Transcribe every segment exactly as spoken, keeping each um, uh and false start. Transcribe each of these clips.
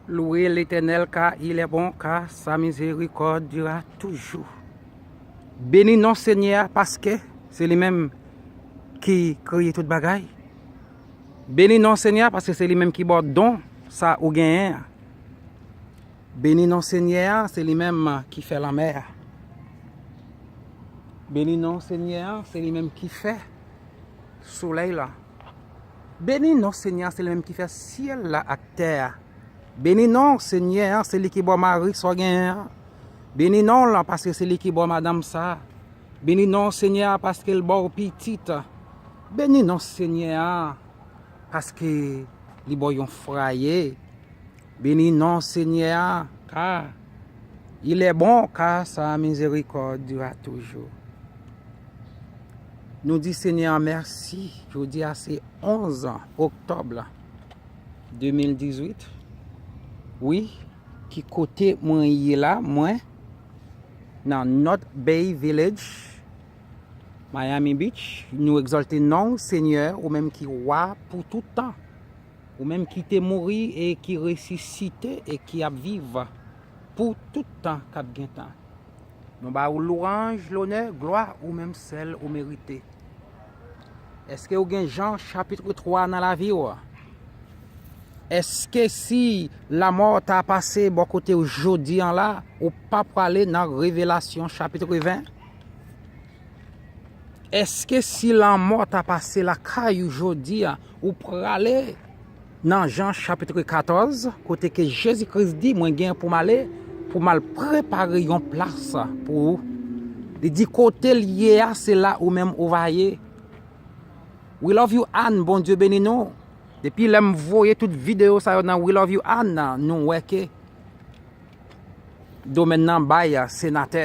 Louez l'Éternel, car il est bon, car sa miséricorde dure toujours. Beni non Senyè a, paske se li menm ki kreye tout bagay. Beni non Senyè a, paske se li menm ki ba w don sa ou genyen an. Beni non Senyè a, se li menm ki fè lanmè a. Beni non Senyè a, se li menm ki fè solèy la. Beni non Senyè a, se li menm ki fè syèl la ak tè a. Beni non Senyè a, se li ki ba w mari sa w genyen an. Beni non l, paske se li ki ba w madanm sa. Beni non Senyè a, paske l ba w pitit. Beni non Senyè a, paske li ba w yon fwaye. Beni non Senyè a, car il est bon, car sa miséricorde dure toujours. Nou di Senyè a mèsi. Jodi a se onz oktòb de mil dizuit. Wi, ki kote mwen ye la? Mwen nan North Bay Village, Miami Beach. Nou egzòlte non w, Senyè, ou menm ki wa pou tout tan. Ou menm ki te mouri e ki resisite e ki ap viv pou tout tan k ap gen tan. Nou ba ou lwanj, lonè, glwa, ou menm sèl ou merite. Èske ou gen Jan chapit twa nan lavi w? Èske si lanmò ta pase bò kote w jodi an la, ou pa prale nan Revelasyon chapit ven? Èske si lanmò ta pase lakay ou jodi a, ou prale nan Jan chapit katòz, kote ke Jezi Kris di, mwen gen pou m ale, pou m al prepare yon plas pou ou. Li di, kote l ye a, se la ou menm ou va ye. We love you, Ann. Bondye beni nou. Depi lè m voye tout videyo sa yo nan We love you, Ann, nou wè ke domèn nan bay senatè,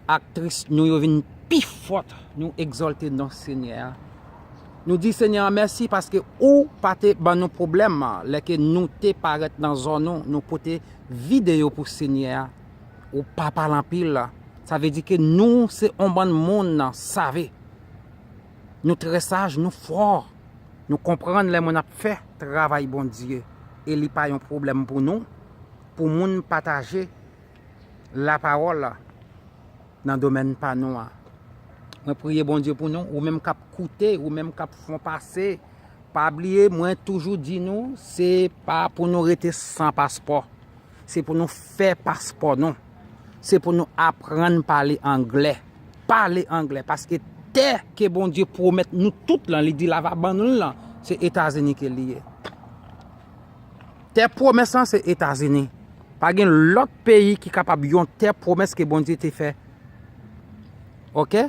aktris nou yo vin pi fòt. Nou egzòlte non Senyè a. Nou di Senyè a mèsi paske ou pa te ban nou pwoblèm lè ke nou te parèt nan zòn ou, nou pote videyo pou Senyè a. Ou pa pale anpil. Sa vle di ke nou se on bann moun save. Nou trè saj, nou fò. Nou konprann lè moun ap fè travay Bondye. E li pa yon pwoblèm pou nou, pou moun pataje lapawòl nan domèn pa nou a. Mwen priye Bondye pou nou, ou menm k ap koute, ou menm k ap fon pase, pa bliye, mwen toujou di nou, se pa pou nou rete san paspò. Se pou nou fè paspò nou. Se pou nou aprann pale anglè. Pale anglè, paske tè ke Bondye pwomèt nou tout lan, li di l ava ban nou l lan, se Etazini ke li ye. Tè pwomès lan se Etazini. Pa gen lòt peyi ki kapab yon tè pwomès ke Bondye te fè. Oke?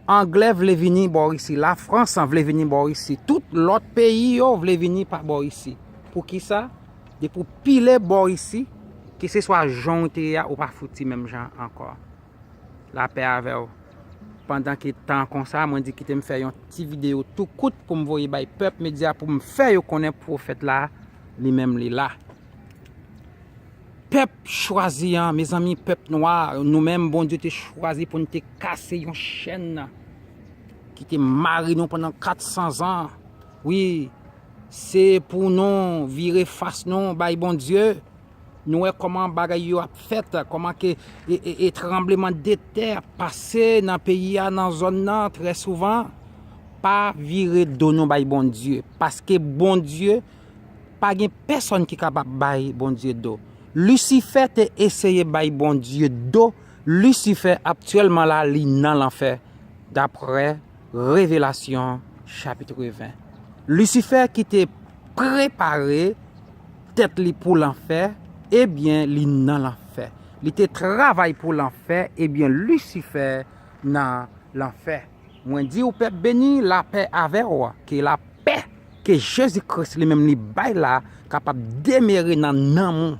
Anglè vle vini bò isi, Lafrans vle vini bò isi, tout lòt peyi yo vle vini pa bò isi. Poukisa? Depi w pile bò isi, keseswa jan w te ye a, ou pa fouti menm jan ankò. Lapè avè w. Pandan ke tan konsa, mwen di kite m fè yon ti videyo tou kout pou m voye bay Pèp Medya pou m fè yo konnen pwofèt la, li menm li la. Pèp chwazi an, mezanmi, pèp nwa, nou menm, Bondye te chwazi pou n te kase yon chèn ki te mare nou pandan kat san zan. Wi, se pou nou vire fas nou bay Bondye. Nou wè kòman bagay yo ap fèt, kòman ke e, e, e tranblemanntè ap pase nan peyi a, nan zòn nan, trè souvan. Pa vire do nou bay Bondye, paske Bondye pa gen pèsonn ki kapab bay Bondye do. Lisifè te eseye bay Bondye do. Lisifè aktyèlman la, li nan lanfè, daprè Revelasyon chapit ven. Lisifè ki te prepare tèt li pou lanfè, ebyen, li nan lanfè. Li te travay pou lanfè, ebyen, Lisifè nan lanfè. Mwen di w, pèp beni, lapè avè w, ke lapè ke Jezi Kris li menm li bay la kapab demere nan nanm ou,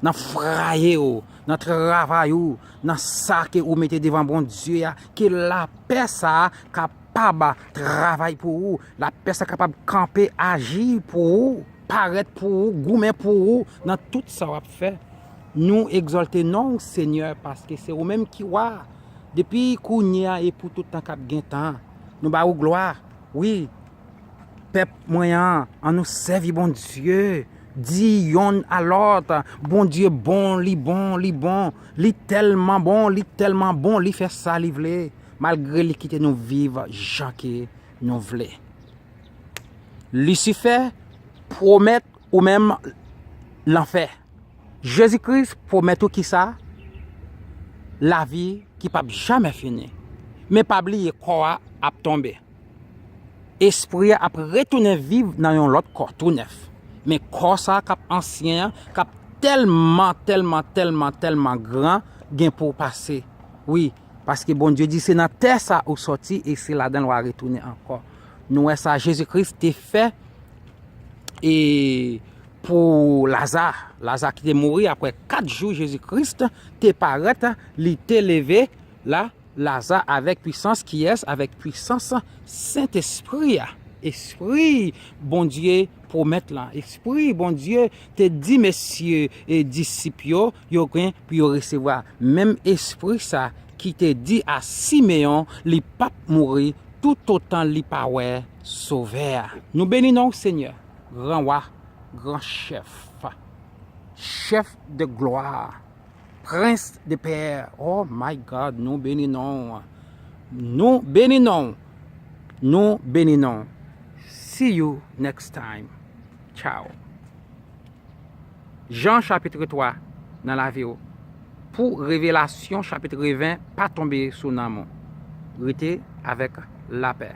nan fwaye w, nan travay ou, nan sa ke ou mete devan Bondye a, ke lapè sa a kapab travay pou ou, lapè sa a kapab kanpe, aji pou ou, parèt pou ou, goumen pou ou nan tout sa w ap fè. Nou egzòlte non w, Senyè, paske se ou menm ki wa. Depi kounye a e pou tout tan k ap gen tan, nou ba ou glwa. Wi, Pèp mwen an, ann nou sèvi Bondye. Di yonn a lòt, Bondye bon, li bon, li bon, li tèlman bon, li tèlman bon, li fè sa li vle, malgre li kite nou viv jan ke nou vle. Lisifè pwomèt ou menm lanfè. Jezi Kris pwomèt ou kisa? Lavi ki p ap jamè fini. Men pa bliye kò a ap tonbe. Espri a ap retounen viv nan yon lòt kò tou nèf. Men kò sa k ap ansyen an, k ap tèlman, tèlman, tèlman, tèlman gran, gen pou pase. Wi, paske Bondye di se nan tè sa ou sòti e se ladan l w a retounen ankò. Nou wè sa Jezi Kris te fè e pou Laza, Laza ki te mouri apre kat jou Jezi Kris te parèt, li te leve la, Laza avèk pwisans kiyès? Avèk pwisans Sentespri a. Espri Bondye pwomèt lan. Espri Bondye te di mesye e disip yo, yo gen pou yo resevwa. Menm Espri sa ki te di a Simeyon li p ap mouri toutotan li pa wè Sovè a. Nou beni non w, Senyè, gran wa, gran chèf, chèf de glwa, prens de pè. Oh my God, nou beni non w. Nou beni non w. Nou beni non w. See you next time. Ciao. Jan chapit twa nan lavi w. Pou Revelasyon chapit ven pa tonbe sou nanm ou. Rete avèk lapè.